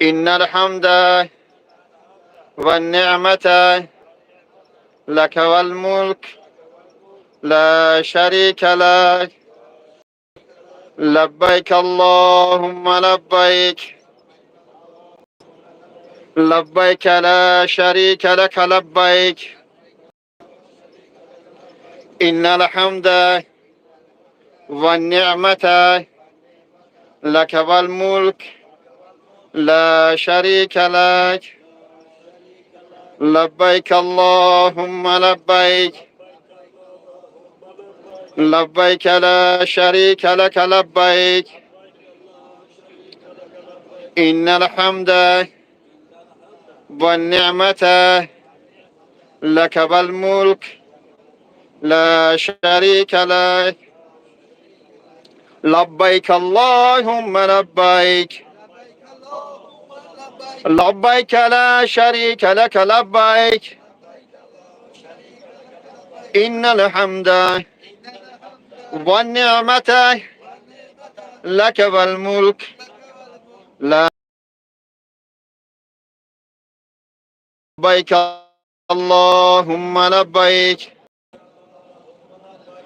إن الحمد والنعمة لك والملك لا شريك لك. لبيك اللهم لبيك، لبيك لا شريك لك لبيك. إن الحمد والنعمة لك والملك لا شريك لك. لبيك اللهم لبيك، لبيك لا شريك لك لبيك. إن الحمد والنعمة لك والملك لا شريك لك. لبيك اللهم لبيك، لبيك لا شريك لك لبيك. إن الحمد والنعمة لك والملك لا. لبيك اللهم لبيك،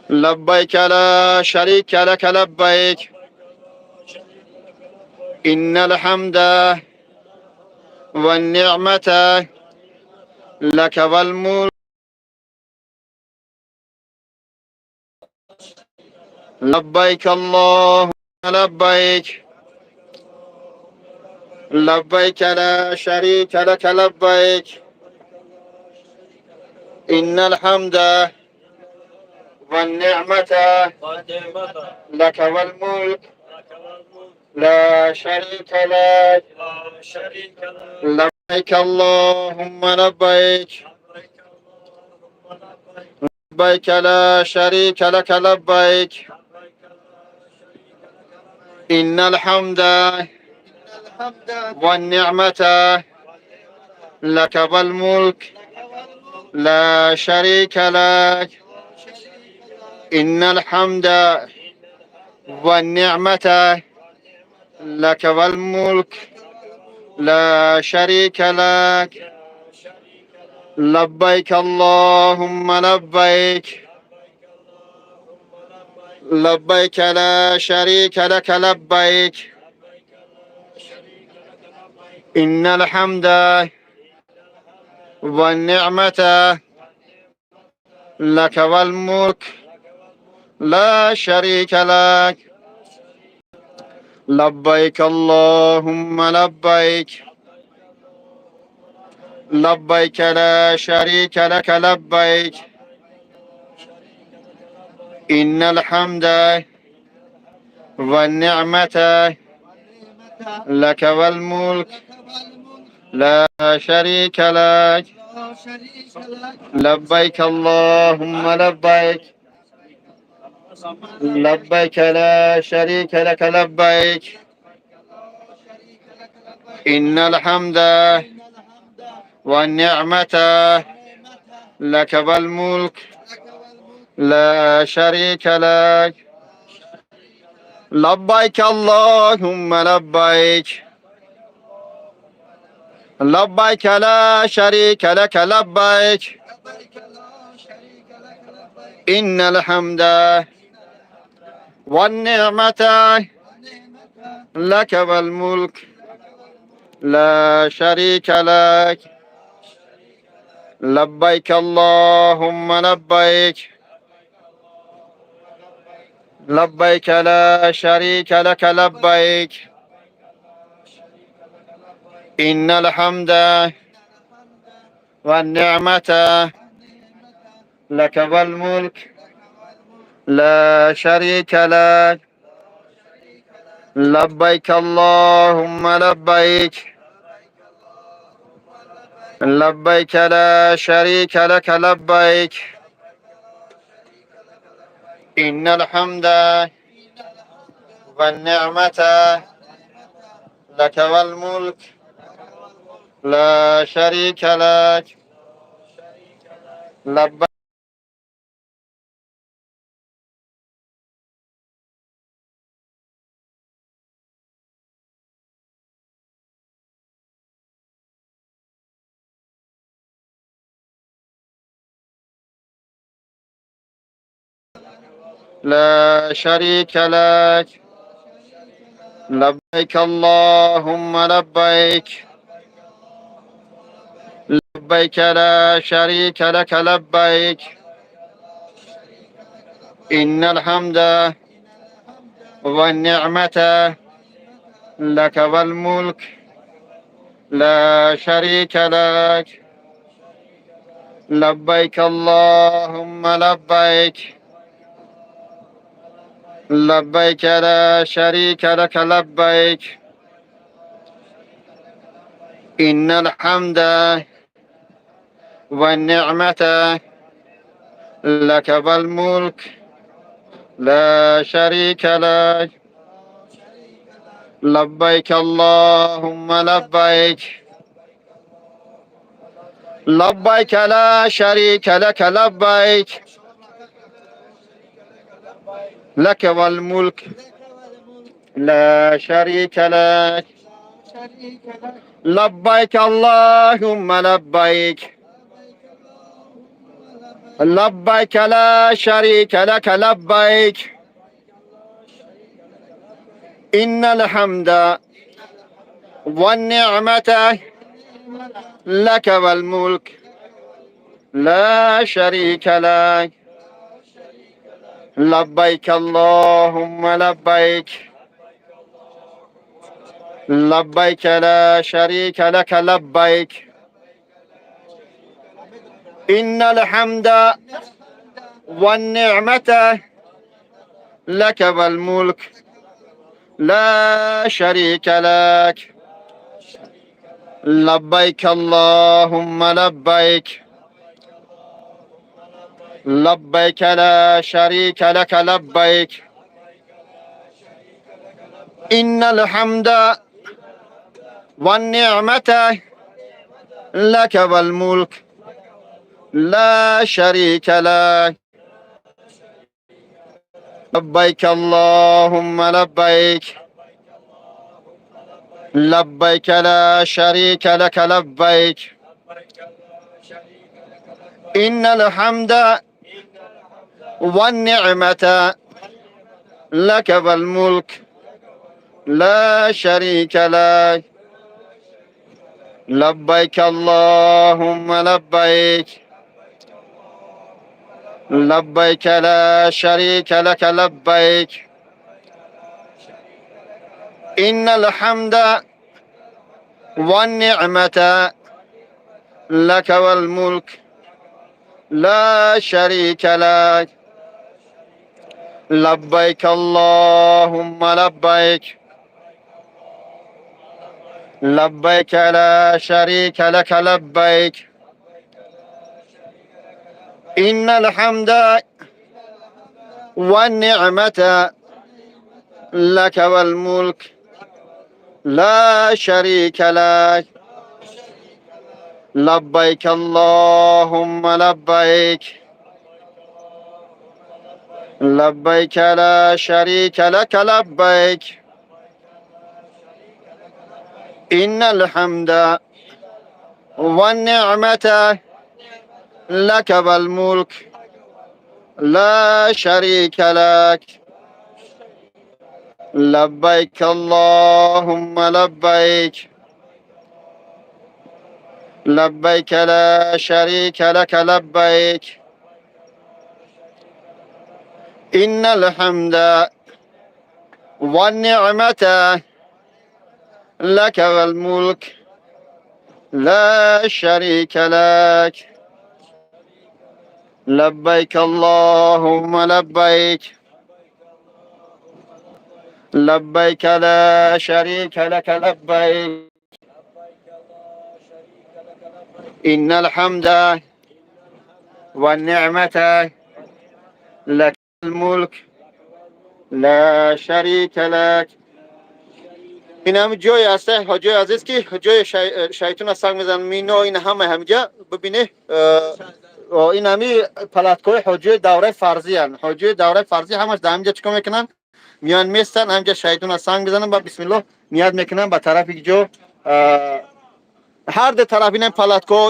لبيك لا شريك لك لبيك. إن الحمد والنعمة لك والملك. لبيك اللهم لبيك، لبيك لا شريك لك لبيك. إن الحمد والنعمة لك والملك لا شريك لك. لبيك اللهم لبيك، لبيك لا شريك لك لبيك. إن الحمد والنعمة لك والملك لا شريك لك. إن الحمد والنعمة لك والملك لا شريك لك. لبيك اللهم لبيك، لبيك لا شريك لك لبيك. إن الحمد والنعمة لك والملك لا شريك لك. لبيك اللهم لبيك، لبيك لا شريك لك لبيك. إن الحمد والنعمة لك والملك لا شريك لك. لبيك اللهم لبيك، لبيك لا شريك لك لبيك. إن الحمد والنعمة لك والملك لا شريك لك. لبيك اللهم لبيك، لبيك لا شريك لك لبيك. إن الحمد والنعمة لك والملك لا شريك لك. لبيك اللهم لبيك، لبيك لا شريك لك لبيك. إن الحمد والنعمة لك والملك لا شريك لك. لبيك اللهم لبيك، لبيك لا شريك لك لبيك. إن الحمد والنعمة لك والملك لا شريك لك. لبيك لا شريك لك. لبيك اللهم لبيك، لبيك لا شريك لك لبيك، إن الحمد والنعمة لك والملك لا شريك لك. لبيك اللهم لبيك، لبيك لا شريك لك لبيك، إن الحمد والنعمة لك والملك لا شريك لك. لبيك اللهم لبيك، لبيك لا شريك لك لبيك، لك والملك لا شريك لك. لبيك اللهم لبيك، لبيك لا شريك لك لبيك، إن الحمد والنعمة لك والملك لا شريك لك. لبيك اللهم لبيك، لبيك لا شريك لك لبيك، إن الحمد والنعمة لك والملك لا شريك لك. لبيك اللهم لبيك، لبيك لا شريك لك لبيك، إن الحمد والنعمة لك والملك لا شريك لك. لبيك اللهم لبيك، لبيك لا شريك لك لبيك، إن الحمد والنعمة لك والملك لا شريك لك. لبيك اللهم لبيك، لبيك لا شريك لك لبيك، إن الحمد والنعمة لك والملك لا شريك لك. لبيك اللهم لبيك، لبيك لا شريك لك لبيك، إن الحمد والنعمة لك والملك لا شريك لك. لبيك اللهم لبيك، لبيك لا شريك لك لبيك، إن الحمد والنعمة لك والملك لا شريك لك. لبيك اللهم لبيك، لبيك لا شريك لك لبيك، إن الحمد والنعمة لك والملك لا شريك لك. لبيك اللهم لبيك، لبيك لا شريك لك لبيك، إن الحمد والنعمة لك الملك لا شريك لك. Ин ҳами ҷое аст, ҳоҷои азиз, ки ҷои шайтона санг мезананд, Мино, ин ҳама ҳамиҷа бибине. Ин ҳами палаткаҳои ҳоҷиёи давраи фарзиянд. Ҳоҷиёи давраи фарзӣ ҳамаш дар ҳамиҷа чикор мекунанд? Миён, местанд ҳамиҷа, шайтона санг мезананд ба бисмиллоҳ ният мекунанд ба тарафи ҷо, ҳар ду тараф ин палаткаҳо.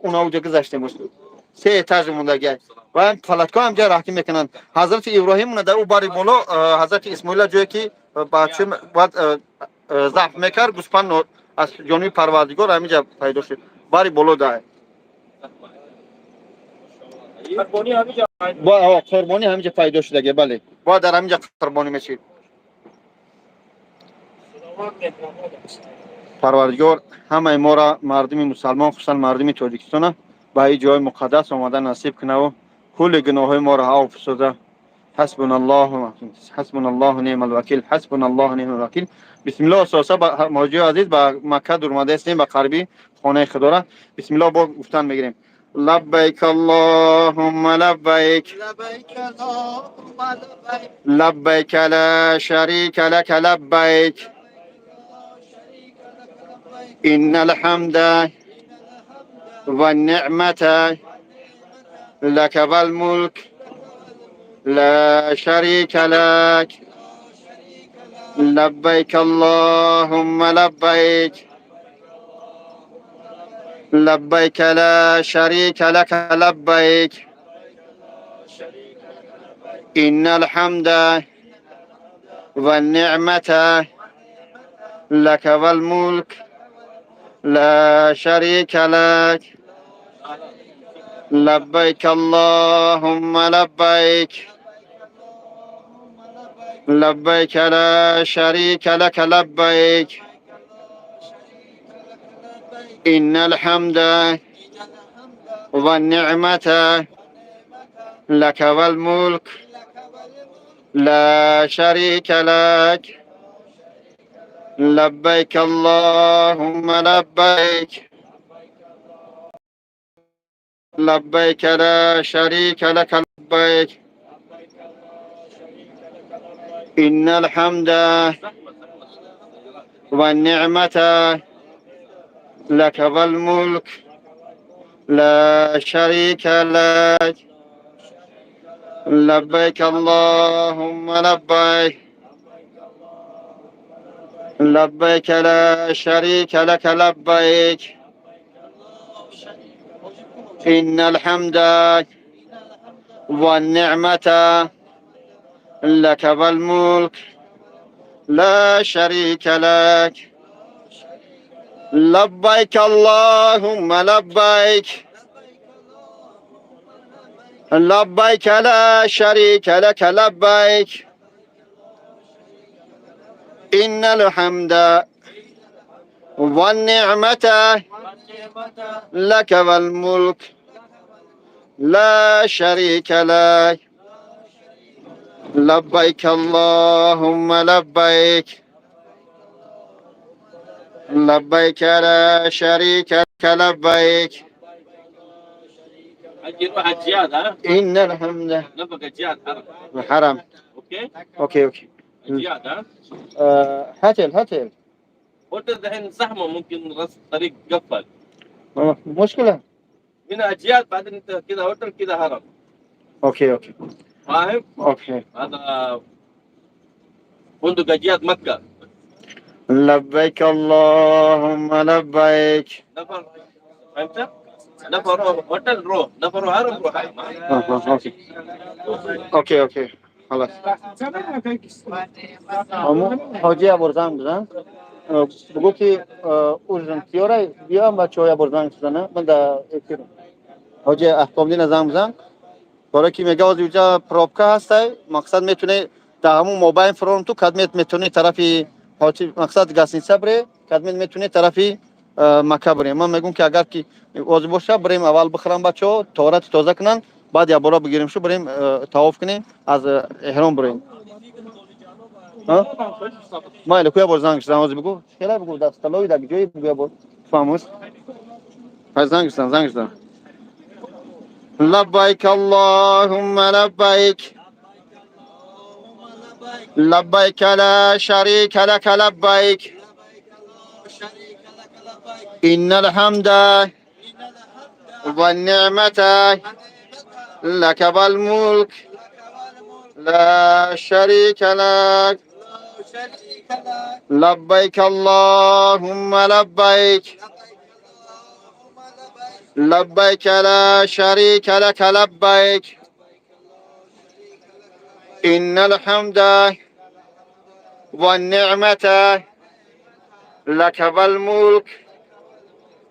Уна уҷа гузаштем. Се этаж мондагиай ва палатка ҳамҷа раҳкӣ мекунанд. Ҳазрати Иброҳим дар ӯ бари боло ҳазрати Исмоила ҷое ки бача бояд забҳ мекард, гӯспанд аз ҷониби Парвардигор ҳаминҷа пайдо шуд. Бари боло да. Қурбонӣ ҳаминҷа. Қурбонӣ ҳаминҷа пайдо шудаге, бале. Бояд дар ҳаминҷа қурбонӣ мешид. Худованд меҳрубон аст. Парвардигор ҳамаи моро, мардуми мусалмон, хусусан мардуми Тоҷикистона, ба ин ҷои муқаддас омада насиб кунаву кулли гуноҳҳои моро афв соза. Ҳасбуналлоҳу неъмал вакил, ҳасбуналлоҳу неъмал вакил. Бисмиллоҳ, асоса ҳоҷиёи азиз, ба Макка дурмада ҳастем, ба қариби хонаи Худора. Бисмиллоҳ, бо гуфтан мегирем. Лаббайк аллоҳумма лаббайк. Лаббайк ла шарика лака лаббайк. Иннал ҳамда ван ниъмата лака вал мулк ла шарика лак. Лаббайк аллоҳумма лаббайк. Лаббайк ла шарика лака лаббайк. Иннал ҳамда ван ниъмата лака вал мулк ла шарика лак. Лаббайк аллоҳумма лаббайк. Лаббайк ла шарика лака лаббайк. Иннал ҳамда ван ниъмата лака вал мулк ла шарика лак. Лаббайк аллоҳумма лаббайк. Лаббайк ла шарика лака лаббайк. Иннал ҳамда ван ниъмата лака вал мулк ла шарика лак. Лаббайк аллоҳумма лаббайк. Лаббайк ла шарика лака лаббайк. Иннал ҳамда ван ниъмата лака вал мулк ла шарика лак. Лаббайк аллоҳумма лаббайк. Лаббайк ла шарика лака лаббайк. Иннал ҳамда ван ниъмата лака вал мулк ла шарика лак. Лаббайк аллоҳумма лаббайк. Лаббайк ла шарика лака лаббайк. حجي روح اجياد ها. Иннал ҳамда نفق اجياد حرم. ҳарам. Okay. Okay. اجياد ها. Hotel, hotel. هوتيل دحين زحمه، ممكن راس الطريق قفل. مشكلة. هنا اجياد، بعدين انت كذا هوتيل كذا هرم. Okay. فاهم؟ Okay. هذا فندق اجياد مكه. لبيك اللهم لبيك. نفر فهمت؟ نفر هوتيل روح، نفر هرم روح. Okay, خلاص. Аму ҳоҷи ябор занг бизан, бугӯ ки ужин тиёра биём, бачаҳо ябор занг бизана. Ман да эфир ҳоҷи Аҳкомдина занг бизан, барои ки мега ҳозир уҷа пробка ҳастай. Мақсад, метуне дар ҳамун мобайн фронту кадмет метуни тарафи ҳоҷи, мақсад, гостиница бире, кадмет метуне тарафи Макка бирем. Ман мегӯм ки агар ки ҳозир боша, бирем, аввал бихӯрам, бачаҳо тоҳарати тоза кунанд, баъд якбора бигирем шу, бирем, тавоф кунем, аз эҳром бирем. Майли, ку ябор занг зан, ҳозир бигӯ, хела бигӯ, дар столовый, дар ҷое бигӯ, ябор фаҳмуш. Пас занг зан, занг зан. Лаббайк аллоҳумма лаббайк. Лаббайк ла шарика лака лаббайк. Иннал ҳамда ван-ниъмата лака вал мулк ла шарика лак. Лаббайк аллоҳумма лаббайк. لبيك لا شريك لك لبيك إن الحمد والنعمة لك والملك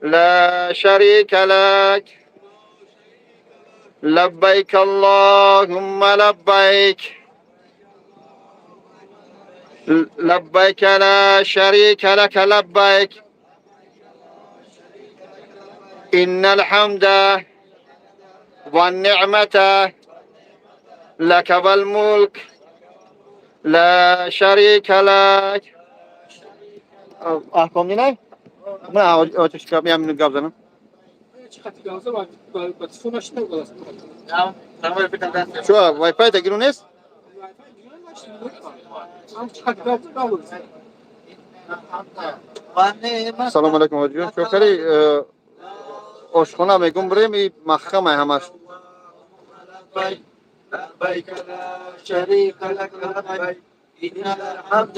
لا شريك لك. لبيك اللهم لبيك، لبيك لا شريك لك لبيك، إن الحمد والنعمة لك والملك لا شريك لك. احکام نه؟ من آتش که میام گپ زنم. Ба телефон нашинам. Чё, Wi-Fi та гиру нест? Ҳам. Салом алейкум, ҳоҷиҷон. Чокари ошхона мегум бирем, и маҳкама ҳамаш. لبيك لا شريك لك لبيك، إن الحمد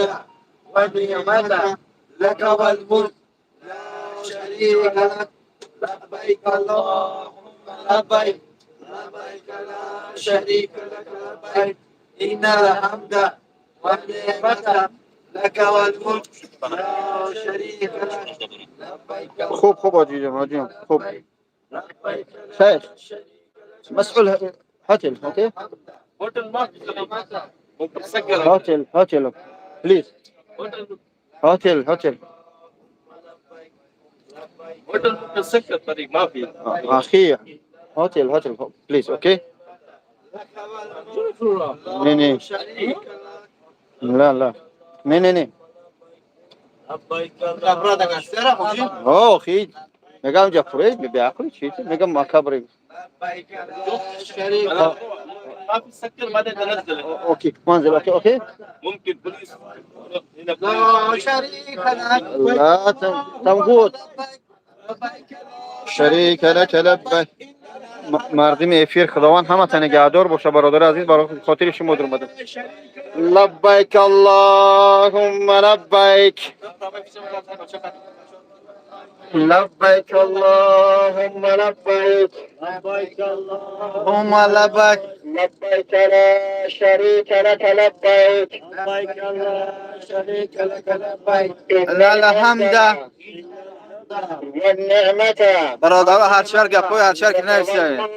والنعمة لك والملك لا شريك لك. لبيك اللهم لبيك، لبيك لا شريك لك لبيك، إن الحمد والنعمة لك والملك لا شريك لك. لبيك Хуб, хуб, ҳоҷиҷон, ҳоҷиҷон, хуб. لبيك. شيخ مسؤول hotel, okay. هوتيل ما في، ممكن تسكر. Hotel, hotel, please. Hotel. Hotel, hotel. هوتيل ممكن تسكر، طريق ما في. اخي، hotel, hotel, please, okay. نه نه، لا لا، نه نه نه. اوه اخي، میگم جفرید بیعقلی چی میگم مکابری. أنا ما في، تسكر بعدين تنزل. Okay, منزل، okay okay. ممكن بوليس هنا. لا شريك لك. لا تنقود شريك لك لبيك. Мардими эфир, Худованд ҳамата нигаҳдор боша. Бародари азиз, барои хотири шумо дуромадам. لبيك اللهم لبيك، لبيك اللهم لبيك. لبيك اللهم لبيك. لبيك لا شريك لك لبيك. لبيك لا شريك لك لبيك. إن الحمد والنعمة برادر، هر شهر گپوی هر شهر که نویسه.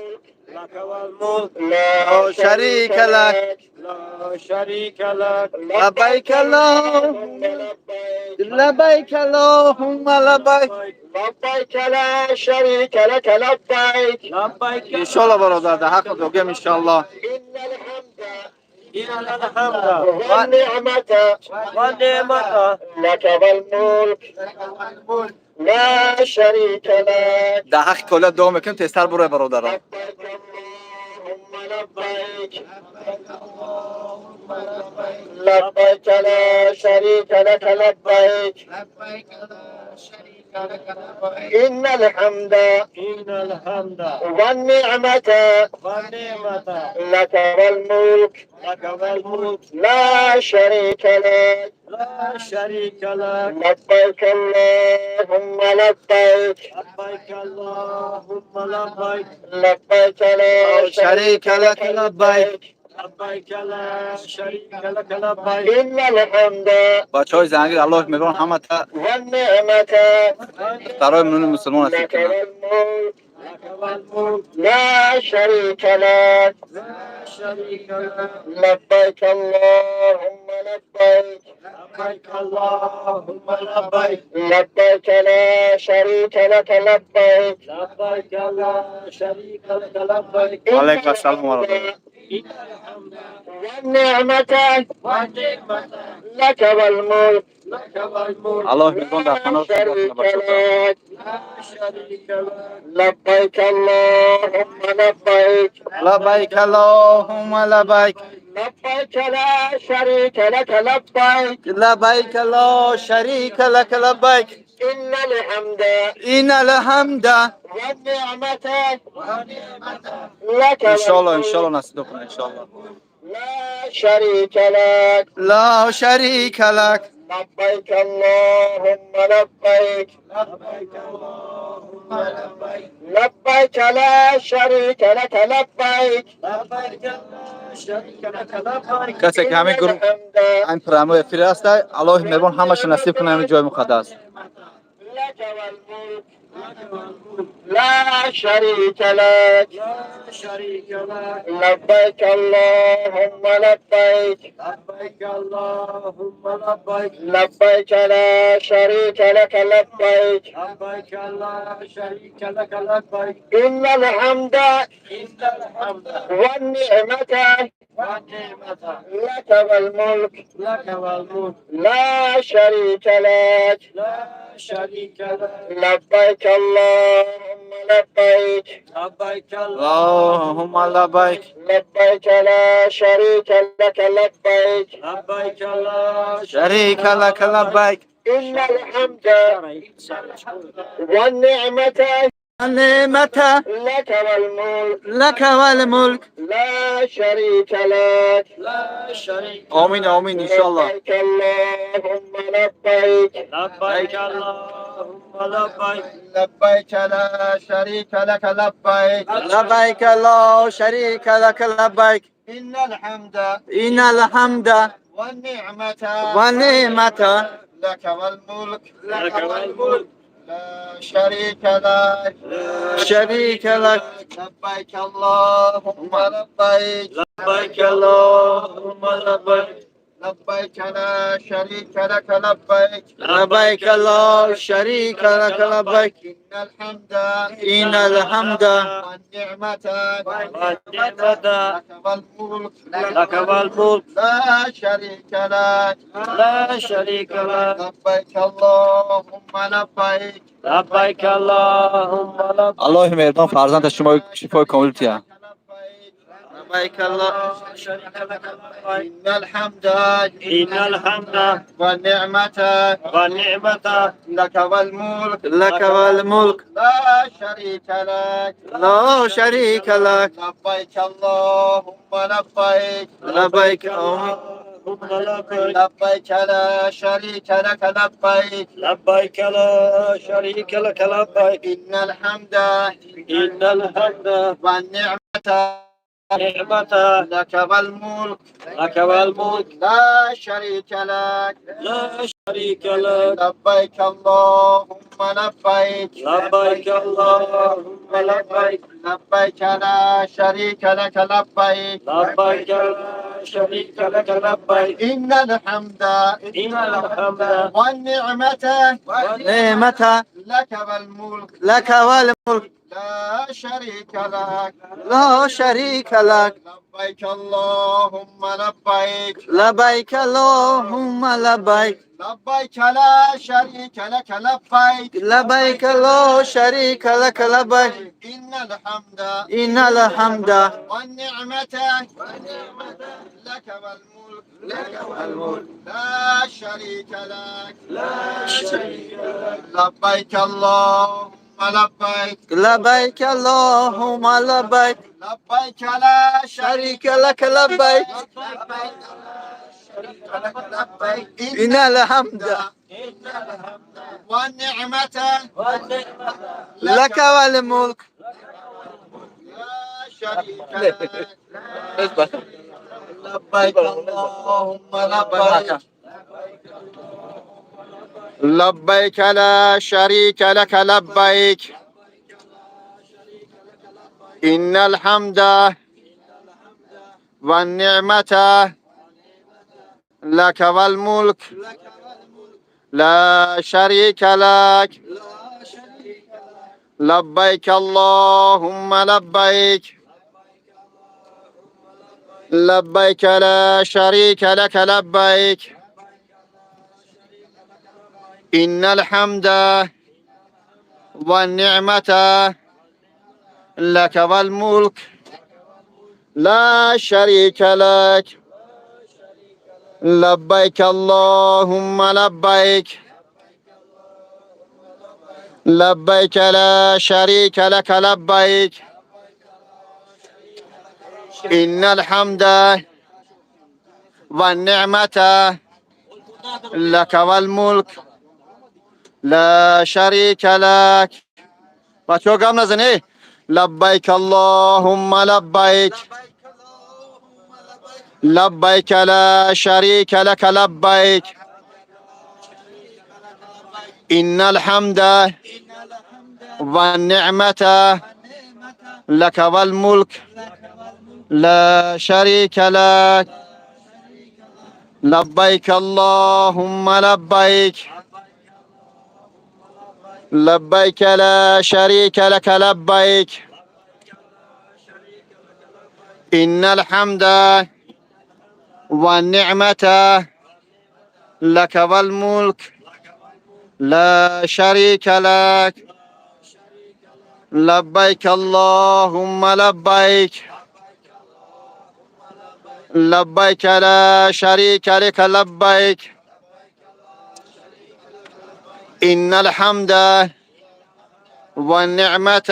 لا شريك لك. لا شريك لك. لبيك اللهم لبيك اللهم لبيك. لبيك لا شريك لك لبيك. انشالله برادر، در حق دوگم انشالله. إن الحمد إن الحمد والنعمة والنعمة لك والملك لا شريك لك. در حق کلا دعا میکنیم، تیزتر برو برادران. لبيك اللهم لبيك، لبيك لا شريك لك لبيك، إن الحمد إن الحمد والنعمة والنعمة لك والملك لك والملك لا شريك لك. لا شريك لك. لبيك اللهم لبيك. لبيك اللهم لبيك. لبيك لا شريك لك لبيك. لبيك لا شريك لك لبيك. إن الحمد بچه های زنگیر، الله مهربان همه تا والنعمة دخترای منون مسلمان هستید لك کنن. والملك لك والملك لا شريك لك. لا شريك لك. لبيك اللهم لبيك. لبيك اللهم لبيك. لبيك لا شريك لك لبيك. لبيك لا شريك لك لبيك. إن علیکم السلام ورحمة الله. إن الحمد والنعمة والنعمة لك والملك لك والملك الله مهربان در لا پناه شما شريك باشه بچه‌ها. لك. لا شريك لك. لبيك اللهم لبيك. لبيك اللهم لبيك. لبيك لا شريك لك لبيك. لبيك لا شريك لك لبيك. إن الحمد إن الحمد والنعمة لك انشالله. والملك انشالله نصیب کنه انشالله. لا شريك لك. لا شريك لك. لبيك اللهم لبيك. لبيك اللهم لبيك. لبيك لا شريك لك لبيك. لبيك لا شريك لك لبيك. Касе ки ҳамин гурӯҳ, ҳамин прямой эфир аста, Аллоҳи меҳрубон ҳамаша насиб кунад ҳамин ҷои муқаддас. لك والملك لا شريك لك. لا شريك لك. لبيك اللهم لبيك. لبيك اللهم لبيك. لبيك لا شريك لك لبيك. لبيك لا شريك لك لبيك. إن الحمد إن الحمد والنعمة والنعمة لك والملك لك والملك لا شريك لك. لا شريك لك. لبيك اللهم لبيك. لبيك اللهم لبيك. لبيك لا شريك لك لبيك. لبيك لا شريك لك لبيك. إن الحمد والنعمة نعمة لك والملك لك والملك لا شريك لك. لا شريك. Омин, омин, иншаллоҳ. لبيك اللهم لبيك. لبيك اللهم لبيك. لبيك لا شريك لك لبيك. لبيك لا شريك لك لبيك. إن الحمد إن الحمد والنعمة والنعمة لك والملك لك والملك لا شريك لك. شريك لك. لبيك اللهم لبيك. لبيك اللهم لبيك. لبيك لا شريك لك لبيك. لبيك لا شريك لك لبيك. إن الحمد إن الحمد والنعمة والنعمة لك والملك لك والملك لا شريك لك. لا شريك لك. لبيك اللهم لبيك. لبيك اللهم لبيك. Аллоҳи меҳрубон фарзанда шумо шифои комил тия. لبيك. لبيك الله شريك لك لبيك. إن الحمد إن الحمد والنعمة والنعمة لك والملك لك والملك لا شريك لك. لا شريك لك. لبيك اللهم لبيك. لبيك، آمين. اللهم لبيك. لبيك لا شريك لك لبيك. لبيك لا شريك لك لبيك. إن الحمد إن الحمد والنعمة نعمة لك والملك لك والملك لا شريك لك. لا شريك لك. لبيك اللهم لبيك. لبيك اللهم لبيك. لبيك لا شريك لك لبيك. لبيك لا شريك لك لبيك. إن الحمد إن الحمد والنعمة نعمة لك والملك لك والملك لا شريك لك. لا شريك لك. لبيك اللهم لبيك. لبيك اللهم لبيك. لبيك لا شريك لك لبيك. لبيك لا شريك لك لبيك. إن الحمد إن الحمد والنعمة لك والملك لك والملك لا شريك لك. لا شريك لك. لبيك اللهم لبيك. لبيك اللهم لبيك. لبيك لا شريك شريك لك لبيك. لبيك شريك لك لبيك. إن الحمد إن الحمد والنعمة والنعمة لك والملك. لا شريك لك. لبيك اللهم لبيك. لبيك لا شريك لك لبيك. إن الحمد والنعمة لك والملك لا شريك لك. لبيك اللهم لبيك. لبيك لا شريك لك لبيك. إن الحمد والنعمة لك والملك لا شريك لك. لبيك اللهم لبيك. لبيك لا شريك لك لبيك. إن الحمد والنعمة لك والملك لا شريك لك. بچه‌ها گام نزنی. لبیک اللهم لبیک، لبیک لا شریک لك لبیک، ان الحمد والنعمة لك والملك لا شريك لك. لبيك اللهم لبيك، لبيك لا شريك لك لبيك، إن الحمد والنعمة لك والملك لا شريك لك. لبيك اللهم لبيك، لبيك لا شريك لك لبيك، إن الحمد والنعمة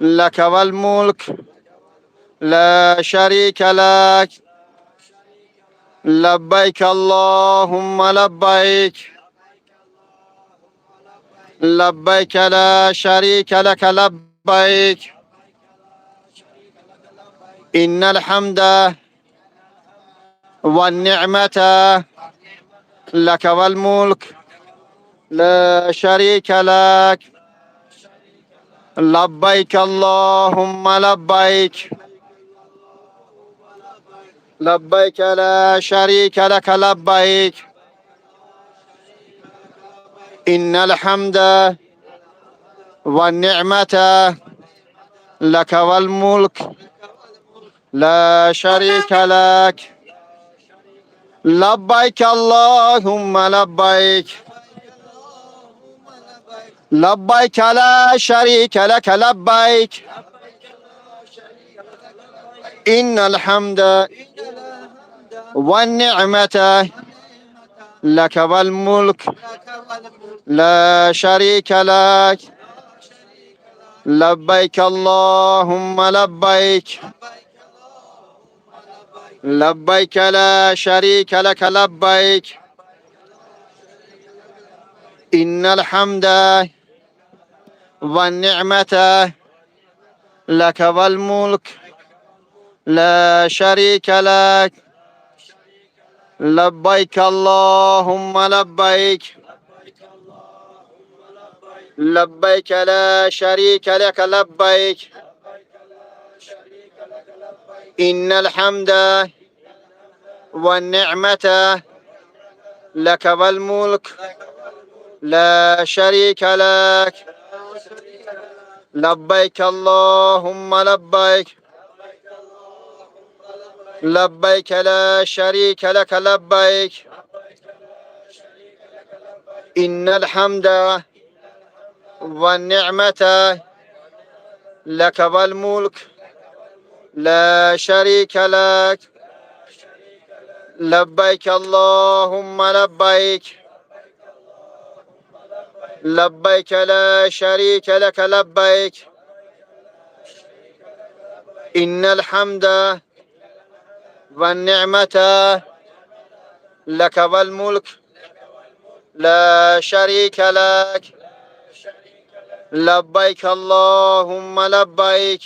لك والملك لا شريك لك. لبيك اللهم لبيك، لبيك لا شريك لك لبيك، إن الحمد والنعمة لك والملك لا شريك لك. لبيك اللهم لبيك، لبيك لا شريك لك لبيك، إن الحمد والنعمة لك والملك لا شريك لك. لبيك اللهم لبيك، لبيك لا شريك لك لبيك، إن الحمد والنعمة لك والملك لا شريك لك. لبيك اللهم لبيك، لبيك لا شريك لك لبيك، إن الحمد والنعمة لك والملك لا شريك لك. لبيك اللهم لبيك، لبيك لا شريك لك لبيك، إن الحمد والنعمة لك والملك لا شريك لك. لبيك اللهم لبيك، لبيك لا شريك لك لبيك، إن الحمد والنعمة لك والملك لا شريك لك. لبيك اللهم لبيك، لبيك لا شريك لك لبيك، إن الحمد والنعمة لك والملك لا شريك لك. لبيك اللهم لبيك،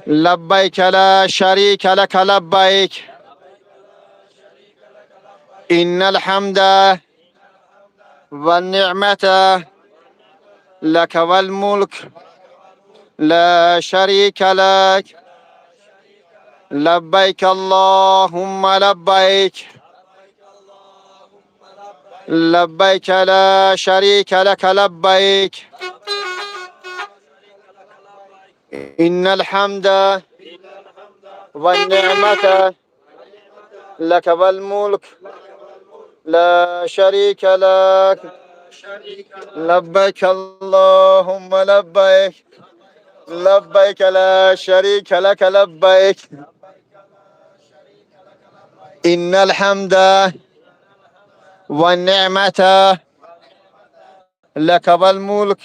لبيك لا شريك لك لبيك، إن الحمد والنعمة لك والملك لا شريك لك. لبيك اللهم لبيك، لبيك لا شريك لك لبيك، إن الحمد والنعمة لك والملك لا شريك لك. لبيك اللهم لبيك، لبيك لا شريك لك لبيك، إن الحمد والنعمة لك والملك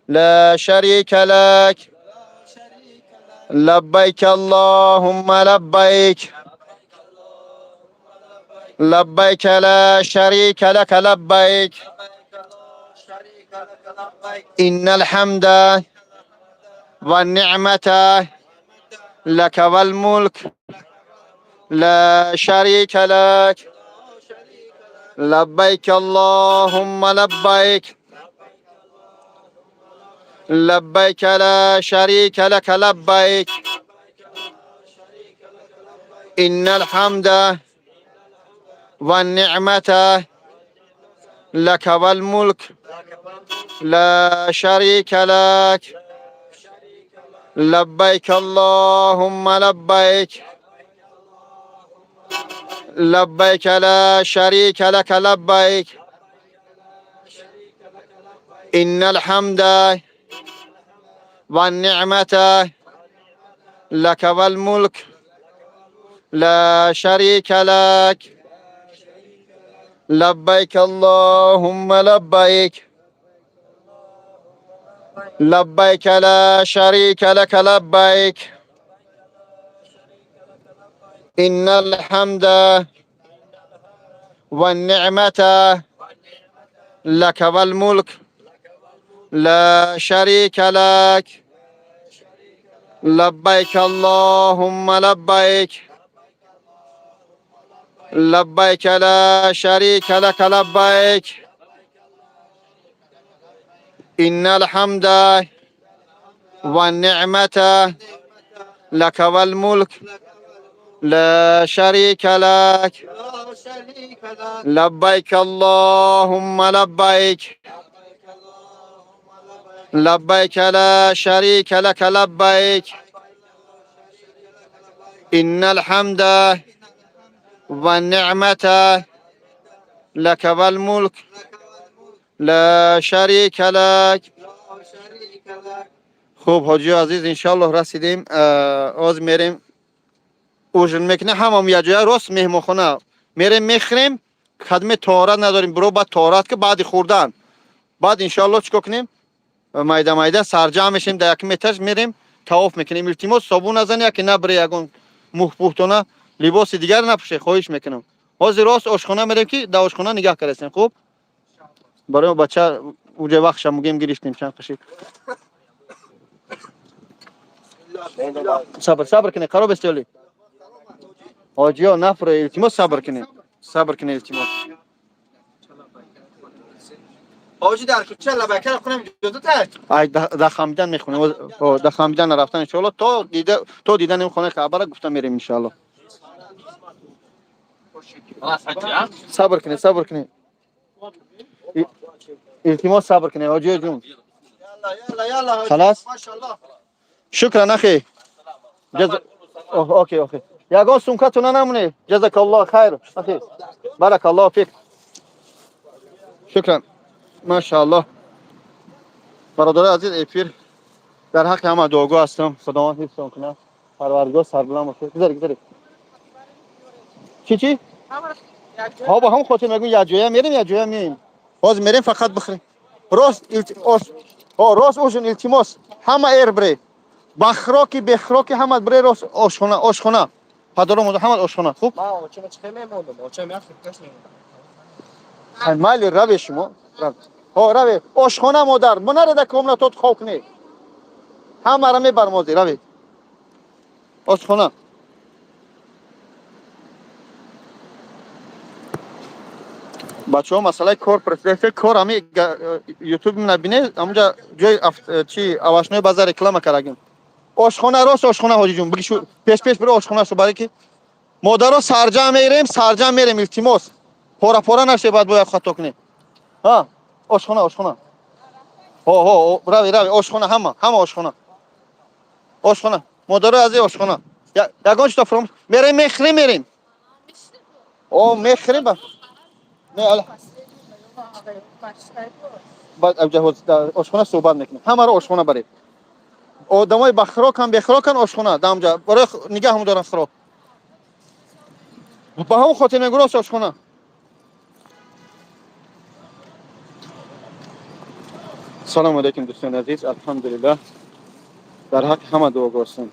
لا شريك لك. لبيك اللهم لبيك، لبيك لا شريك لك لبيك إن الحمد والنعمة لك والملك لا شريك لك لبيك اللهم لبيك لبيك لا شريك لك لبيك إن الحمد والنعمة لك والملك لا شريك لك لبيك اللهم لبيك لبيك لا شريك لك لبيك إن الحمد والنعمة لك والملك لا شريك لك لبيك اللهم لبيك لبيك لا شريك لك لبيك إن الحمد والنعمة لك والملك لا شريك لك لبيك اللهم لبيك لبيك لا شريك لك لبيك إن الحمد والنعمة لك والملك لا شريك لك لبيك اللهم لبيك لبيك لا شريك لك لبيك إن الحمد والنعمة لك والملك لا شريك لك. خب حاجی عزیز، انشالله رسیدیم. از میریم ужин мекунем ҳамам як ҷоя. Рост меҳмонхона мерем, мехӯрем. Кадме тоҳорат надорем, биро баъд тоҳорат ки баъди хӯрдан. Баъд иншоалло чикор кунем? Майда майда сарҷамъ мешем, дар якум этаж мерем, тавоф мекунем. Илтимос, собун назане, яке набре, ягон мӯҳпӯҳтона либоси дигар напӯше, хоҳиш мекунам. Ҳозир рост ошхона мерем, ки дар ошхона нигаҳ карасем. Хуб, барои бача уҷа вақтша мугем гирифтем чанд қашид. Сабр, сабр кунед, қароб истиёли ҳоҷиё нафуре. Илтимос, сабр кунед, сабр кунед, илтимос. Ҳоҷӣ, дар кӯча лабайка хунам иҷозат аст? Ай, дар хамидан мехонем. Дар хамидан нарафтан, иншоалло, то дида, то дидани хонаи Каъбара гуфта мерем, иншоалло. خلاص حجي ها. Сабр кунед, сабр кунед, илтимос, сабр кунед, ҳоҷиё ҷун. يلا يلا يلا حاجی. خلاص؟ ماشاءالله. شكرا أخي. جز أوه، okay okay. ягон сумкатона намоне. جزاك الله خير أخي، بارك الله فيك، شكرا. ماشاءالله. бародари азиз, эфир дар ҳаққи ҳама дуогӯ ҳастам. Худованд ҳифзтон кунад, Парвардигор сарбуланд бошад. Гузари, гузари. Чӣ, чӣ? Ҳо, ба ҳамон хотир мегӯм, якҷоя мерем, якҷоя меем. Ҳозир мерем, фақат бихӯрем. Рост ҳо, рост ужин. Илтимос, ҳама эр бре, ба хӯроки бехӯроки ҳама бре, рост ошхона, ошхона. Падару модар, ҳама ошхона. Хуб. Ман очама чӣ мемондам? Очам як фикраш мемондам. Ай, майли, раве шумо. Ҳо, раве ошхона. Модар, монареда комнатот хоб кунед. Ҳамаро мебарам ҳозир. Раве ошхона. Бачаҳо, масъалаи кор президенти кор ҳами ютуб набине, ҳамунҷа ҷои чи овощной база реклама кардагим. Ошхона, рост ошхона. Ҳоҷиҷун, бигишу пеш, пеш биро ошхона шу, барои ки модаро сарҷамъ мерем, сарҷамъ мерем. Илтимос, пора пора наше, баъд бояд хато кунем. Ҳа, ошхона, ошхона. Ҳо, ҳо, рави, рави ошхона. Ҳама, ҳама ошхона, ошхона. Модаро азиз, ошхона. Ягон чита фуром мерем, мехӯрем, мерем. О, мехӯрем ба не баъд дар ошхона суҳбат мекунем. Ҳамаро ошхона баред. Одамои ба хӯрокам, бехӯрокан, ошхона дамҷа барои нигаҳ дорам хӯрок. Ба ҳамон хотир мегӯ, рост ошхона. Салому алайкум, дӯстони азиз. Алҳамдулиллаҳ, дар ҳаққи ҳама дуогӯ ҳастем.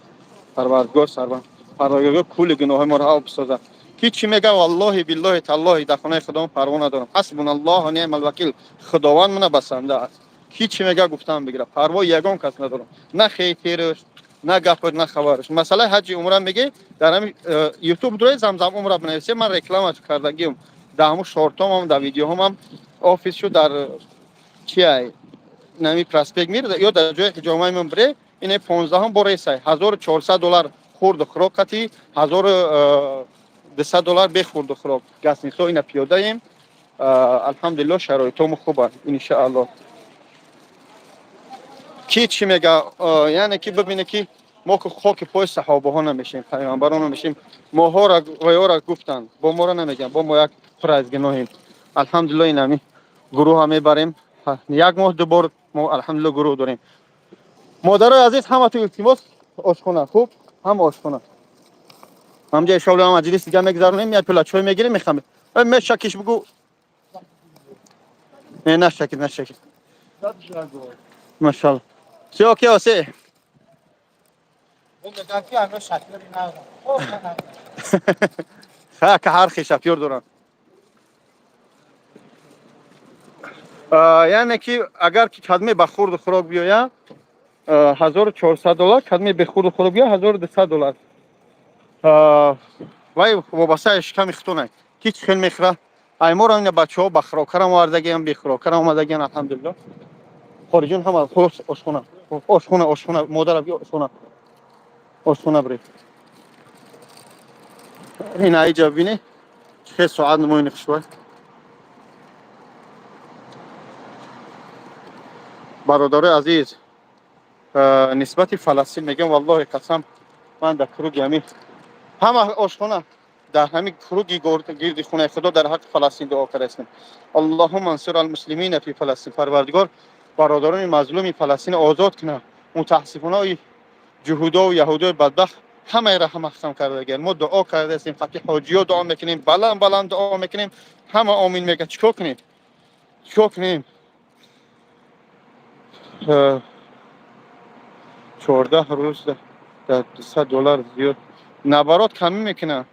Парвардигор сарбанд, Парвардигор кулли гуноҳҳои моро афв бисозад. Ки чӣ мега, валлоҳи, биллоҳи, таллоҳи, дар хонаи худованд парво надорам. Ҳасбуналлоҳ ва неъмал вакил. Худованд мана басанда аст. Ки чӣ мега, гуфтам бигира, парво ягон кас надорам, на хейтерш, на гапаш, на хабараш. Масъалаи ҳаҷи умра меге, дар ҳами ютуб дурои Замзам умра бинависе, ман рекламаш кардагиам дар ҳамун шортомам, дар видеоҳомам. Офис шу дар чиай, нами проспект Мир ё дар ҷои ҳиҷомаи ман бире. Ине 15-ум бо рейсай 1400 доллар хурду хӯрок қати, 1200 доллар бе хурду хӯрок. Гостиницао ина пиёдаем. Алҳамдулилло, шароитому хубанд, иншаалло. Ки чӣ мега, яъне ки бибине, ки мо ки хоки пои саҳобаҳо намешем, пайғамбарон намешем. Моҳора ваёра гуфтанд, бо моро намегӯянд, бо мо як пур аз гуноҳем. Алҳамдулилло, инами гурӯҳа мебарем, як моҳ ду бор мо, алҳамдулилло, гурӯҳ дорем. Модарои азиз, ҳаматон илтимос, ошхона хуб, ҳама ошхона. Ҳамҷа иншоалло маҷлис дига мегзаронем, як пила чой мегирем, мехамем. Мешакиш бугу, не, нашакид, нашакид. Машалло, все окей, осе. Мегӯям, ки ҳамё шакли надорам. Ха, ка ҳар хел шофёр доранд. Яъне ки агар ки кадме ба хурду хӯрок биёяд, 1400 доллар, кадме бе хурду хӯрок биёяд, 1200 доллар. Вай вобастаи шиками худтонай, ки чӣ хел мехӯра. Айморо ина бачаҳо ба хӯрокарам овардагиам, бехӯрокарам омадагиан, алҳамдулилло. Хориҷон ҳама ошхона, ошхона, ошхона. Модара биё ошхона, ошхона биред. Ина иҷа бибине, чӣ хел соат намоини хушбай. Бародарои азиз, нисбати Фаластин мегӯям, валлоҳи қасам, ман дар круги ҳамин ҳама ошхона, дар ҳамин круги гирди хонаи худо дар ҳаққи Фаластин дуо кардаистем. Аллоҳумма ансур алмуслимина фи Фаластин. Парвардигор, бародарони мазлуми Фаластин озод кунад. Мутаассифона, ҷуҳудову яҳудои бадбахт ҳамаеро ҳама хатм кардагианд. Мо дуо кардаистем, ҳаққи ҳоҷиё дуо мекунем, баланд баланд дуо мекунем, ҳама омин мегӯяд. Чӣ кор кунем, чӣ кор кунем? 14 рӯз дар 200 доллар зиёд, наоборот, камӣ мекунад.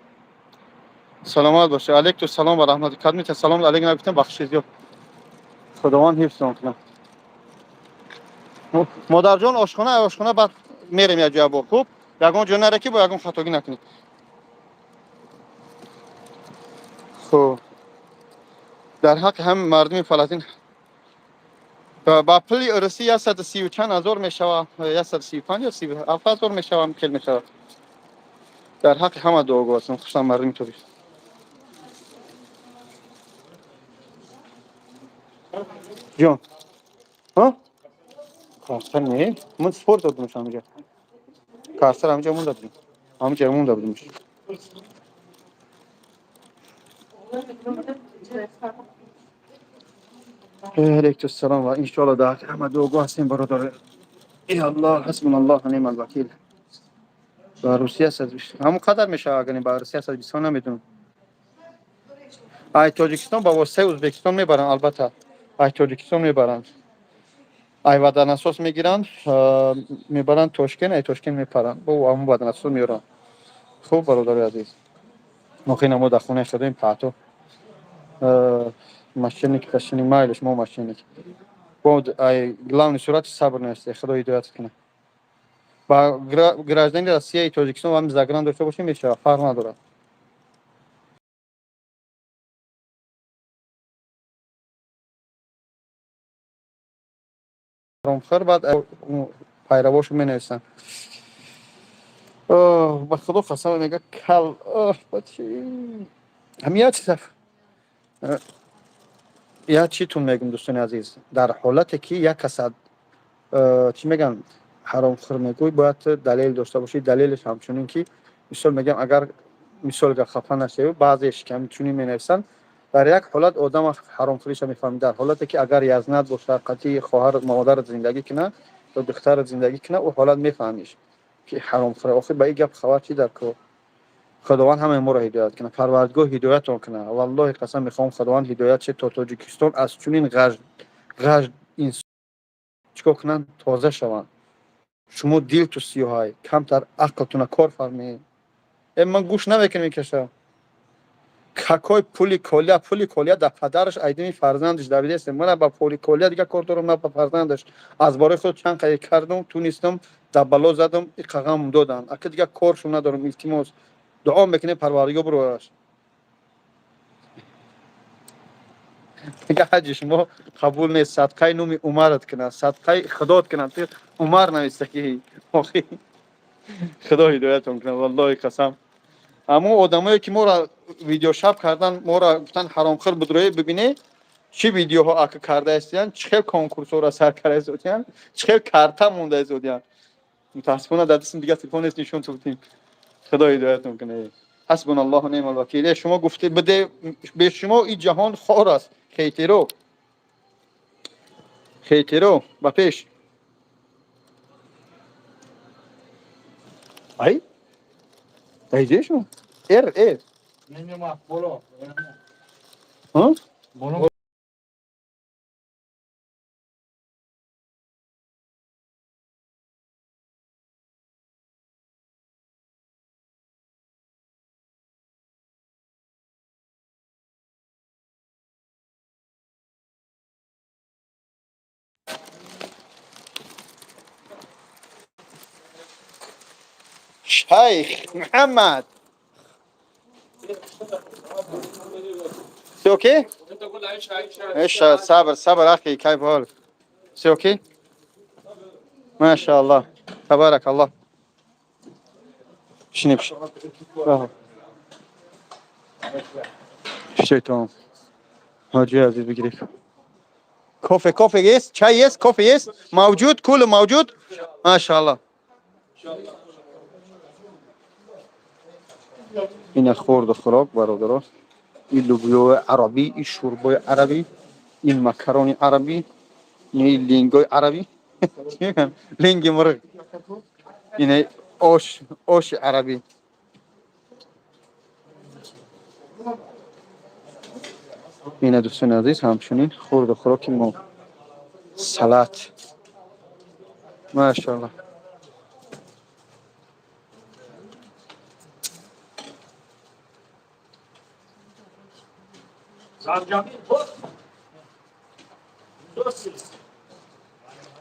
Саломат бошед. Алейкум салом ва раҳмат. Кадмита салом алейк нагуфтем, бахши зиёд. Худованд ҳифзтон кунад. Модарҷон, ошхона, ошхона, баъд мерем як ҷоя бо. Хуб, ягон ҷо наре, ки бо ягон хатогӣ накунед. Хуб, дар ҳаққи ҳами мардуми Фаластин ба пули русӣ 130 чанд ҳазор мешавад, 135 ё 37 ҳазор мешавад, хел мешавад. Дар ҳаққи ҳама дуогӯ ҳастам, хусусан мардуми тоҷик. Ҷон, картар не, ман спорт додумш ҳамҷа, картар ҳамҷа монда будем, ҳамҷа монда будемш. Алейкум салом ва иншоалло дар ҳаққи ҳама дуогӯ ҳастем, бародар. Э Аллоҳ, ҳасбуналлоҳ ва неъмал вакил. Ба Русия ҳамон қадар мешавад, агар ба Русия 120, намедонам. Ай Тоҷикистон ба воситаи Ӯзбекистон мебаранд, албатта, ай Тоҷикистон мебаранд, ай ваданасос мегиранд, мебаранд Тошкент, ай Тошкент мепаранд, бо ҳамон ваданасос меоранд. Хуб, бародари азиз, мо мо дар хонаи худоем. Паҳто мошенник, кашини, майлиш, мо мошенник бо ай главный сурати сабр нест. Худо ҳидоят кунад. Ба гражданини Россияи Тоҷикистон ва загран дошта бошем, мешавад, фарқ надорад. Ромхӯр, баъд пайравошу менависанд. Ба худо қасам, мега кал бачи. Ҳами як чиз, як читон мегум, дӯстони азиз: дар ҳолате ки як касад, чӣ мегӯянд, ҳаромхӯр мегӯй, бояд далел дошта бошӣ. Далелеш ҳамчунин ки, мисол мегӯям, агар мисол хафа нашавӣ, баъзеш ки ҳамчунин менависанд, дар як ҳолат одам ҳаромхӯриша мефаҳмид: дар ҳолате ки агар язнат бошад, қатъи хоҳар модарат зиндагӣ кунад ё духтарат зиндагӣ кунад, ӯ ҳолат мефаҳмиш, ки ҳаромхӯра. Охир ба ин гап хабар чӣ дар кор? Худованд ҳамаи моро ҳидоят кунад, Парвардигор ҳидоятон кунад. Валлоҳи қасам, мехоҳам Худованд ҳидоят шед, то Тоҷикистон аз чунин ғаж инсон чикор кунанд, тоза шаванд. Шумо дилту сиёҳай, камтар ақлтуна кор фармеед. Э, ман гӯш намекунем каша. Какой пули колия? Пули колия да падараш, айдими фарзандаш давидест. Мана ба пули колия дига кор дорам, на ба фарзандаш. Аз бораи худ чанд қайд кардам, тунистам, да бало задам, и қағам додан. Ака, дига коршум надорам, илтимос. Дуо мекунем, Парвардигор бирораш. Дига ҳаҷи шумо қабул нест. Садқаи номи Умарат кунад, садқаи Худот кунад. Умар нависта ки охи Худо ҳидоятон кунад, валлоҳи қасам. Аммо одамое ки моро видеошаб кардан, моро гуфтан ҳаромхӯр будрои, бибине чӣ видеоҳо ака карда истиян, чӣ хел конкурсҳоро сар карда истодиян, чӣ хел карта монда истодиян. Мутаассифона, дар дастим дигар телефон нест, нишон тутим. Худо ҳидоятон кунад. Ҳасбуна Аллоҳу неъмал вакил. Э, шумо гуфте биде, бе шумо ин ҷаҳон хор аст. Хейтеро, хейтеро ба пеш. Ай, дай шумо эр эр. Боло. Ҳа? Боло. Шайх Муҳаммад. Все окей? انت قول عيش عيش. ايش، صبر صبر اخي، كيف حالك؟ Все окей؟ ما شاء الله تبارك الله. شنو بش؟ شيطان. حاجی عزیز، بگیرید. кофе، кофе есть، чай есть، кофе есть، موجود، كله موجود، ما شاء الله. ина хӯрду хӯрок, бародаро. Ин лубиёи арабӣ, ин шӯрбои арабӣ, ин макарони арабӣ, ин лингои арабӣ, линги мурғ, ина ош, оши арабӣ. Ина, дӯстони азиз, ҳамчунин хӯрду хӯроки мо, салат, машоалло.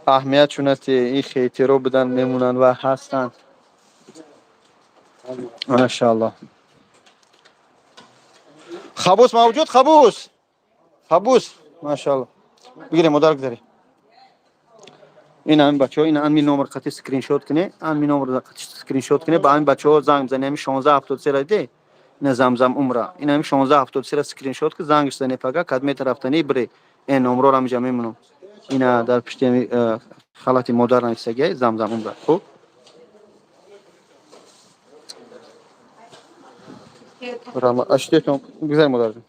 Аҳамият чун аст, ин хейтеро будан, мемонанд ва ҳастанд. Машаалло. خبز موجود، خبز، خبز، машаалло. Бигирем, модар, гузарӣ. Ин ҳамин бачаҳо, ин ҳамин номер қати скриншот куне, ҳамин номер қати скриншот куне, ба ҳамин бачаҳо занг бизане. Ҳамин 1673 ра диде, ина Замзам умра, ин ҳамин 1673 ра скриншот ки зангш зане, пага кадмета рафтани бире. Ин номрора ҳамиҷа мемонам. Ина дар пишти ҳами халати модар нависагиай Замзам умра. Хуб, аштетон гузар, модарҷон.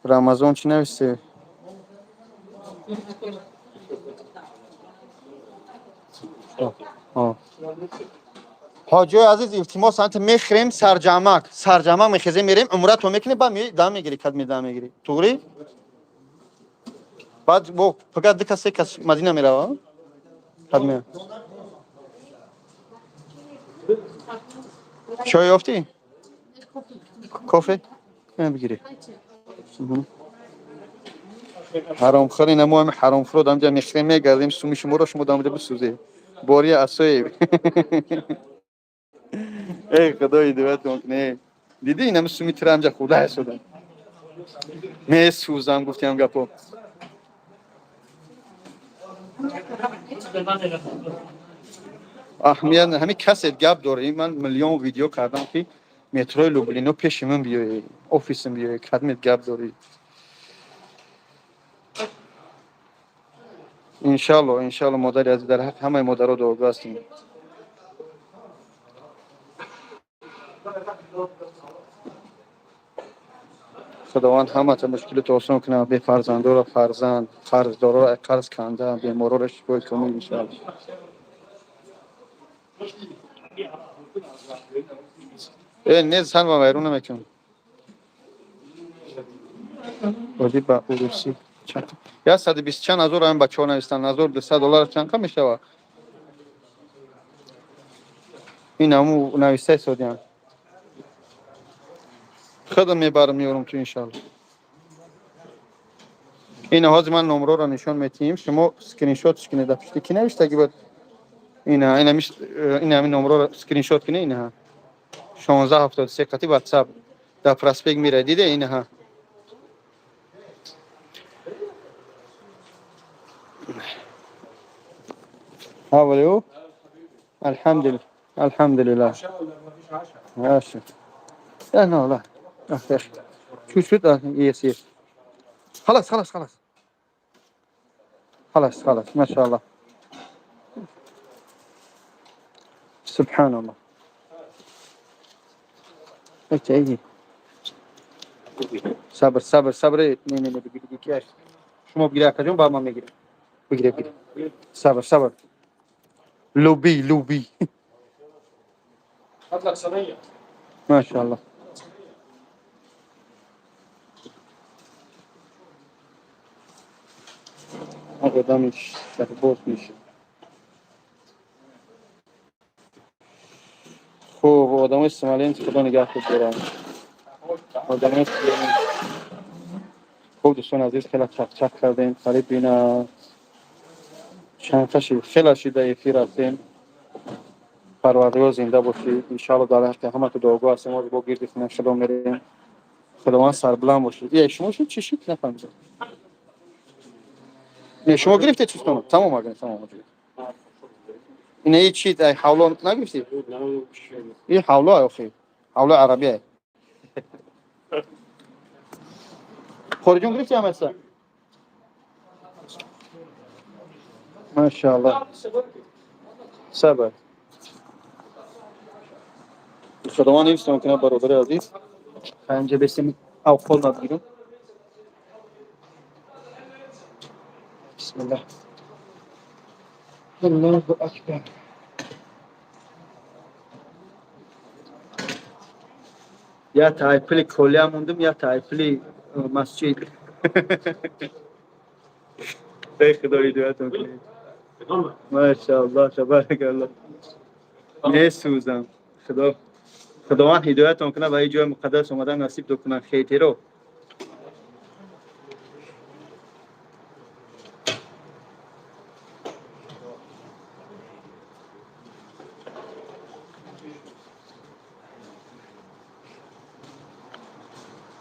Рамазон чӣ нависте? Ҳоҷиёи азиз, илтимос, анта мехӯрем сарҷамак, сарҷамак мехезем, мерем умрато мекунем, баъд дам мегирӣ, кадме дам мегирӣ, туғри? Баъд бо фақат ду кас, се кас Мадина мерава, кадме. Чой ёфтӣ? Кофе бигирӣ. Ҳаромхӯр, ина мо ҳами ҳаромхӯро дамҷа мехӯрем, мегардем, суми шуморо шумо дамҷа бисӯзед. Бори асои. Эй, Худо ҳидоятон кунe. Дидӣ, инами суми тира ҳамҷа хӯрда ҳасодам. Месӯзам, гуфтиам гапо. Аҳамият, ҳамин касет гап дорӣ, ман миллион видео кардам, ки метрои Люблино пеши ман биёӣ, офисам биёӣ, кадмет гап дорӣ. Иншалло, иншалло, модари азиз, дар ҳаққи ҳамаи модаро дуогӯ ҳастем. Худованд ҳамата мушкилото осон кунад, бефарзандоро фарзанд, қарздороро қарз канда, бемороро шифои комил, иншалло. Э, не, зан ва вайрон намекунам. Боди ба урусӣ 120 чанд ҳазор ҳамин бачаҳо навистанд, 1200 доллар чанд қа мешавад? Ин ҳаму нависта истодиям. Худам мебарам, меорам ту, иншалло. Ина, ҳозир ман номроро нишон метиҳем, шумо скриншот кунед. Дар пушти ки навиштаги буд? Ина, ина, ҳамин номроро скриншот кунед. Ина, 1673 қати ватсап дар проспект мира диде. Инаҳа, How are you? الحمد لله، الحمد لله. ماشي. لا لا لا، يا اخي، شو شو؟ yes yes، خلاص خلاص خلاص خلاص خلاص. ما شاء الله، سبحان الله. ايش؟ صبر صبر صبر. نه نه نه، بگیری که شما بگیره کجا با ما میگیره. بگیره بگیره، صبر صبر. لوبي لوبي. هات لك صينيه. ما شاء الله. آدمش باز میشه. خب، آدم سومالی، خدا نگه دارم آدم. خب دوستان عزیز، خیلی چق چق کردیم. قریب اینا چند تا شید، خیلی شیده эфир ҳастем. Парвардигор зинда бошӣ, иншалло. Дар ҳаққи ҳама ту дуогӯ ҳастем. Мо бо гирди хона шудо мерем. Худованд сарбуланд бошед. Е, шумо шуд, чӣ шуд, нафаҳмидам. Не, шумо гирифтед чизтон? Тамом, агар тамом. Ина и чи, ай ҳавло нагирифтӣ? И ҳавло, охи, ҳавло арабия. Хориҷон, гирифти ҳамаса? Машааллоҳ. Сабр. Худованд ҳифзтон кунад, бародари азиз. Инҷа бесем, авқол набгирам. Бисмиллаҳ, Аллоҳу акбар. Я тайпили колия мондум, я тайпили масҷид. Эй худо, ҳидоятон кунед. Машааллоҳ, табаракаллоҳ. Месӯзам. Худо, худованд ҳидоятон кунад ва ин ҷои муқаддас омадан насиб кунад хейтеро.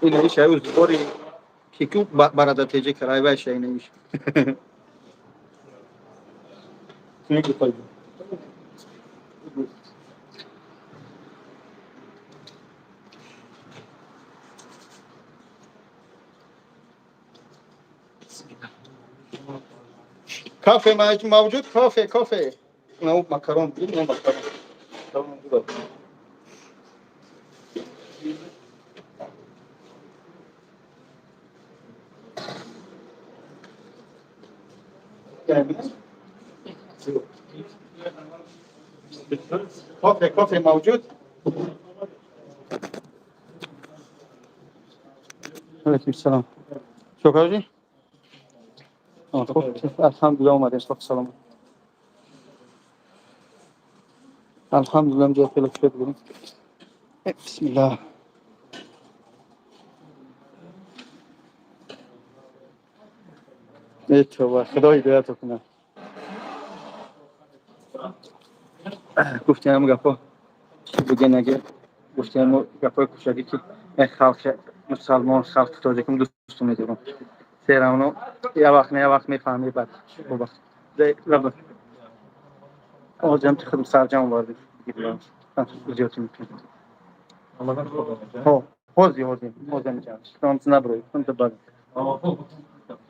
Ина иш ай узбори кику барада теҷе карай вай ша. Ина иш. Thank you. Кафе موجود؟ کافه، کافه. نه، مکرون، نه مکرون. کافه، کافه موجود؟ علیکم السلام. شکر. خب، الحمدلله، اومدیم. خب، سلام. الحمدلله، جای خیلی خوب بودیم. بسم الله. ای توبه، خدا هدایت کنه. گفتیم هم گپا چی بگه نگه. گفتیم هم گپای کوچکی که خلق مسلمان، خلق تاجیکم دوست میدارم. سیرانو یه وقت نه یه وقت میفهمی. بعد بابا لبا آجام خودم سرجم وارد زیادی میکنم. ҳо, ҳози ҳози ҳози меҷам. Наброи кунта,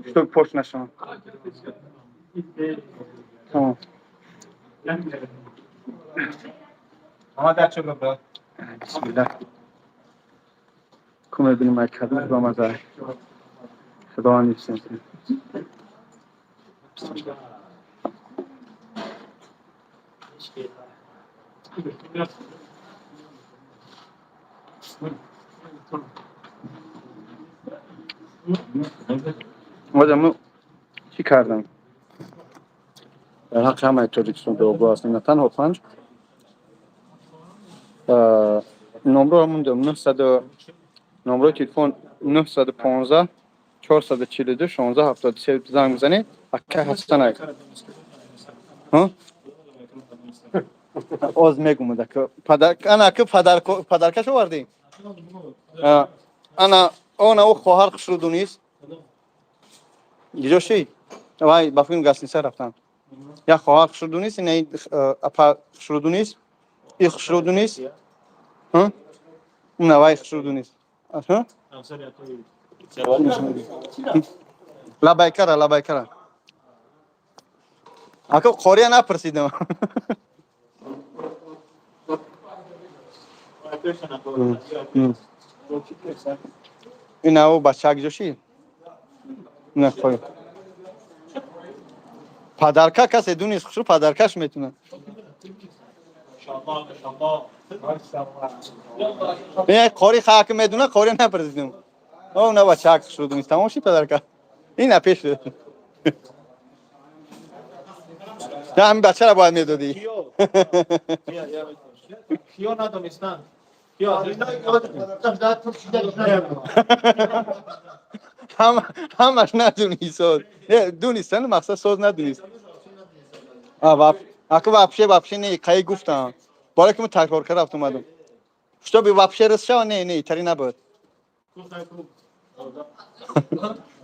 чтоб пош нашавам. Тамом. Бисмиллаҳ. Ку мебинем, ай кадом ба маза. Худованд ҳифзтон кунад. Бисмиллаҳ. Озаму чӣ кардам? Дар ҳаққи ҳамаи Тоҷикистон дуогӯ ҳастем, на танҳо панҷ номро мондам. Номрои телефон 915 442 16 73 занг бизанед. Ака Ҳасанак. Ҳа? Оз мегум дака. Падар ана ки падар падаркаш овардӣ? Ана она ӯ хоҳар хушрӯ дунист. Гиҷо ши? Вай ба филм гастница рафтан. Як хоҳар хушрӯ дунист, ина апа хушрӯ дунист. И хушрӯ дунист. Ҳа? Уна вай хушрӯ дунист. Ҳа? Лабайкара, лабайкара. Ака қория напурсидам. Ина ӯ бача гиҷо ши? Ина хоҳ. Падарка касе дунист, хушрӯ падаркаш метунад. Ин қори хаки медуна, қори напурсидам. О, на бача хушрӯ дунист. Тамом ши падарка. Ина пеш. На ҳамин бачаро бояд медодӣ. Киё надонистанд? Ҳамаш надунист. Дунистан, мақсад соз надунист. Ака вообще вообще не, қай гуфтам. Бора ки мо такрор карда рафт омадам. Чтобы вообще рас шава, не, не, тари набуд.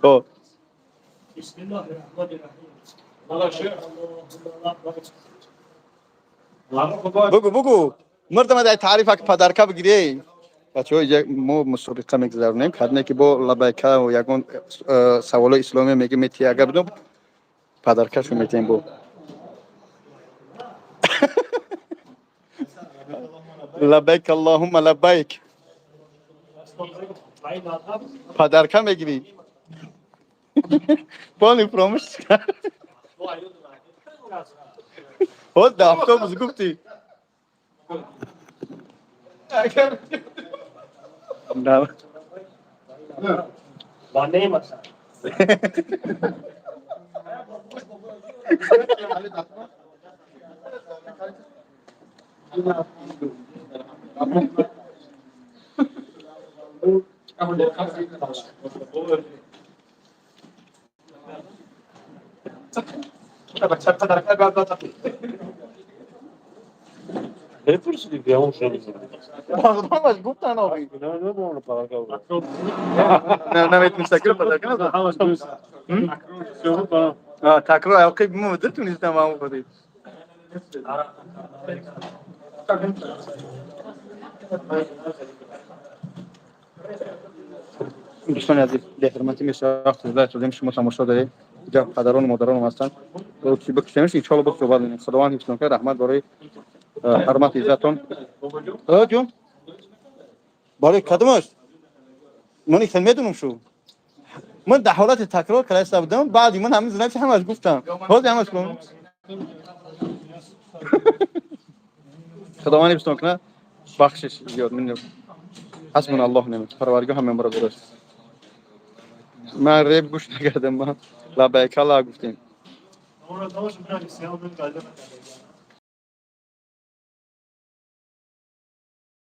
О. Бугу, бугу. Мурдам дай таъриф ак падарка бигирӣ. Бачаҳо, иҷа мо мусобиқа мегузаронем. Кадне ки бо лабайка ва ягон саволои исломия меги мети, агар бидум падаркашу метиҳем бо. Лабайк аллоҳумма лабайк. Падарка мегирӣ. Пони фромӯш кард. Ҳоз дар автобус гуфтӣ. Бағдонаш гуфтан охи. Наметунистак падарка назад. Такрор алқи мо дутунистам ам худӣ. Дӯстони азиз, беҳурматӣ мешавад, вақти зиёда шудем, шумо тамошо доред. Инҷа падарону модаронам ҳастанд. Чӣ бикушемш, иншоалло бо суҳбат мекунем. Худованд ҳифзтон кунад, раҳмат барои ҳурмати иззатон. Ҷон? Барои кадомаш? Ман ихел медонам шу. Ман дар ҳолати такрор карда будам, баъди ман ҳамин зиначи ҳамаш гуфтам. Ҳозир ҳамаш кун. Худованд ҳифзтон кунад. Бахшиш зиёд. Ҳасбуна Аллоҳ немат. Парвардигор ҳама моро дуруст. Ман реп гӯш накардам, ман лабайка ла гуфтем.